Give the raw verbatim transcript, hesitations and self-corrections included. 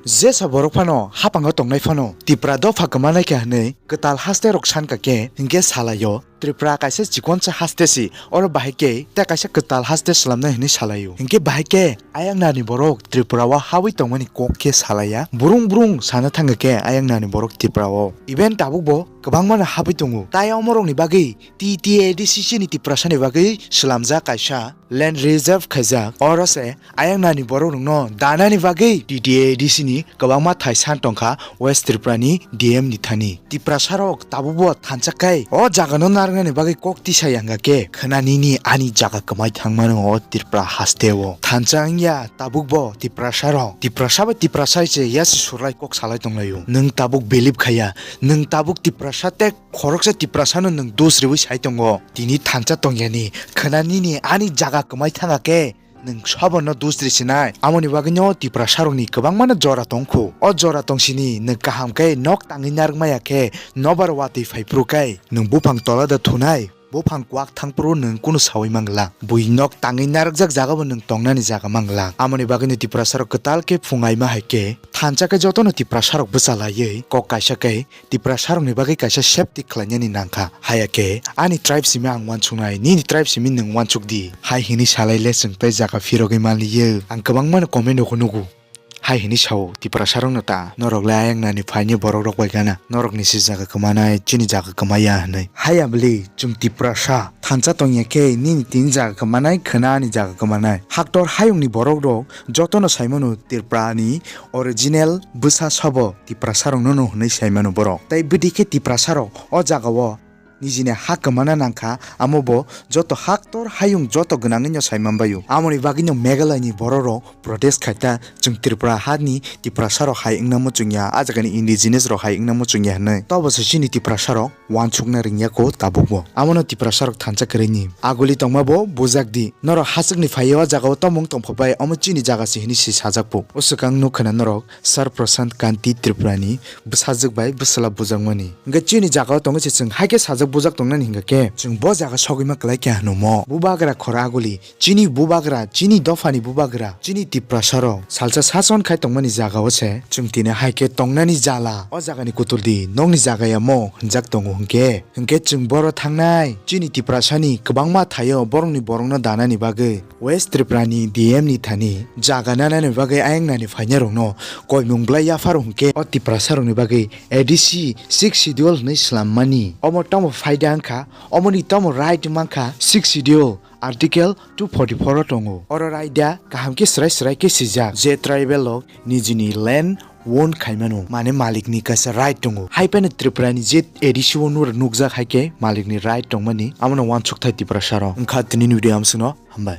Jesa borok phano haphango tongnai phano Tipra dopha kwmanai kha hwnwi kwtal haste rok sankha khe hinkhe salaio, Tripura kaisa chikonsa haste si, oro bahai khe tei kaisa kwtal haste swlamnai hwnwi salaio. Hinkhe bahai khe ayang nani borok Tripura o habwi tongmani kok khe salaiya. Burung burung sana thangkha khe ayang nani borok Tripura o. Even tabuk bo kwbangma no habwi tongo. Tai omorokni bagwi T T A D C C ni Tiprasani bagwi swlamjak kaisa land reserve khaijak. Oro se ayang nani borok rokno danani bagwi T T A D C ni kwbangma thai san tongkha West Tripura ni D M ni thani. Tiprasa rok tabukbo thansa khai o jaga no narwknani bagwi kok tisa yangkha khe khwna nini ani jaga kwmai thangmano o Tripura haste o. Thansa wngya tabukbo Tiprasa rok. Tiprasa bai Tiprasa se yasi surlai kok salai tonglaio. Nwng tabuk believe khaiya, nwng tabuk Tiprasa tei khoroksa Tiprasano nwng dos riwi sai tongo. Tini thansa tongyani khwna nini ani jaga kwmai thangkha khe nwng sobono dos ri sinai. Amoni bagwino Tiprasarokni kwbangmano jora tongkhu. O jora tongsini nwng kaham khe nok tangwi narwkmaya khe nobar watwi phaiphuru khe nwng buphang tola da thunai? Buphang kwak thangphuru nwng kunu sawi manglang. Bui nok tangwi narwkjak jagabo nwng tongnani jaga manglang. Amoni bagwino Tiprasarok kwtal khe phungaima hai khe thansa khe jotono Tiprasarok bwchalaiwi kok kaisa khe Tiprasarokni bagwi kaisa safety khlainani nangkha. Haya khe ani tribe simi ang uansuknai, nini tribe simi nwng uansuk di. Hai hwnwi salai le chwng tei jaga phirogwi manliyo. Ang kwbangmano comment rokho nugo. Hai hwnwi sao Tiprasarokno ta, norok le ayang nani phaini borok rok bai gana. Norokni se jaga kwmanai, chini jaga kwmaya hwnwi. Haya bwli chwng Tiprasa thansa tongya khe nini tini jaga kwmanai, khwna ani jaga kwmanai. Haktor hayungni borok rok jotono saimano Tripura ni original bwsa sobo Tiprasarokno no hwnwi saimano borok. Tei bwdikhe Tiprasarok o jagao nijini ha kwmana nangkha, amo bo joto haktor hayung joto gwnangwino saimanbaio. Amoni bagwino Meghalaya ni borok rok protest khaita, chwng Tripura hani Tiprasarok hai wngna muchungya, a jagani indigenous rok hai wngna muchungya hwnwi. Tobo se chini Tiprasarok uansukna ringya kho tabukbo. Amono Tiprasarok thansa kwrwini aguli tongma bo bujak di. Norok hachwkni phaio o jagao tomung tongpha bai, omo chini jaga se hwnwi se sajak phu. O swkang nuk khna norok Sir Prashant Kanti Tripurani bwsajwk bai bwsla bujakmani. Hwnkhe chini jagao tongwi se chwng hai khe sajak bujak tongnani hwnkha khe chwng bo jaga sogwi ma kwlai khe hwnumo. Bubagra khoro aguli, chini bubagra, chini dophani bubagra, chini Tiprasarok salsa sason khai tongmani jagao se chwng tini hai khe tongnani jala. O jagani kutul di, nokni jagaya mo hwnjak tongo hwnkhe. Hwnkhe chwng boro thangnai, chini Tiprasani kwbangma thaio borokni borokno danani bagwi. West Tripura ni D M ni thani jaga nanani bagwi ayang nani phainai rokno koimung bwlai yapharo hwnkhe o Tiprasa rokni bagwi A D C Sixth Schedule hwnwi swlammani. Omo tamo phaida wngkha, omoni tamo right mankha Sixth Schedule Article two forty four o tongo. Oro right da kaham khe swrai swrai khe swijak je tribal rok nijini land own khaimano, mane malikni kaisa right tongo. Hai phano Tripura ni je A D C o nur nukjak hai khe malikni right tongmani, abono uansuk thai Tiprasa rok. Wngkha tini ni video amswkno, hambai.